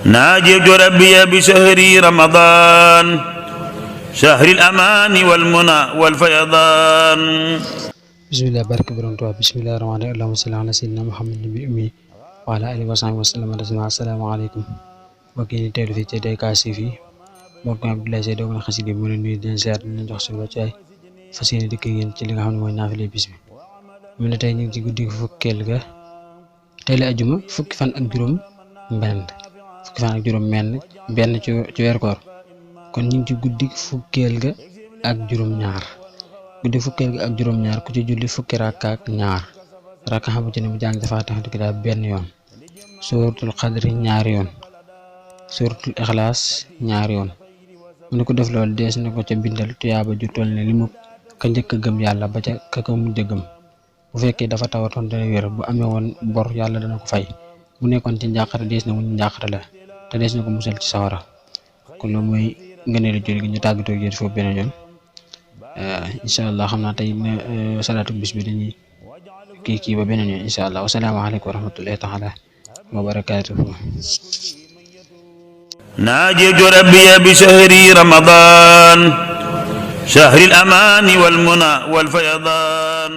ناجيت ربي بشهر رمضان شهر الأمان والمنى والفيضان. bisimilah barke borom Tuubaa bisimilah rahmaani rahiim allahumma salli ala sayyidina Muhammad nabi ummi wa ala alihi wa sahbihi wa sallam asalaamaaleykum mbokk yi ñu teewlu fii ci DKC fii mbokk mi Abdoulaye Seye doomu xasida mu leen nuyu di leen ziar di leen jox suñu wàccuwaay fas yéene dikk ak yéen ci li nga xam ne mooy naafile bis bi mu ne tey ñu ngi ci guddi fukkeel ga tey la ajuma fukki fan ak juróom benn ci weeru koor kon ñu ngi ci guddi fukkeel ga ak juróom ñaar guddi fukkeel ga ak juróom ñaar ku ci julli fukki rakka ak ñaar rakka bu ci ne mu jàng Faatihatu kitaab benn yoon suratul xadri ñaari yoon suratul ixlaas ñaari yoon mu ne ko def loolu dees na ko ca bindal tuyaaba ju toll ne li mu ka njëkk a gëm yàlla ba ca ka ko mujj a gëm bu fekkee dafa tawatoon dana wér bu amee woon bor yàlla dana ko fay bu nekkoon ci njàqare dees na mu njàqare la te dees na ko musal ci sawara kon loolu mooy ngëneelu julli gi ñu tàggatoo ak yéen foofu beneen yoon incha allah xam naa tey salaatu bis bi dañuy kii ba beneen yoon incha allah wasalaamaaleykum wa rahmatullahi taala wa barakaatuhu. ناجيت ربي بشهر رمضان شهر الأمان والمنى والفيضان.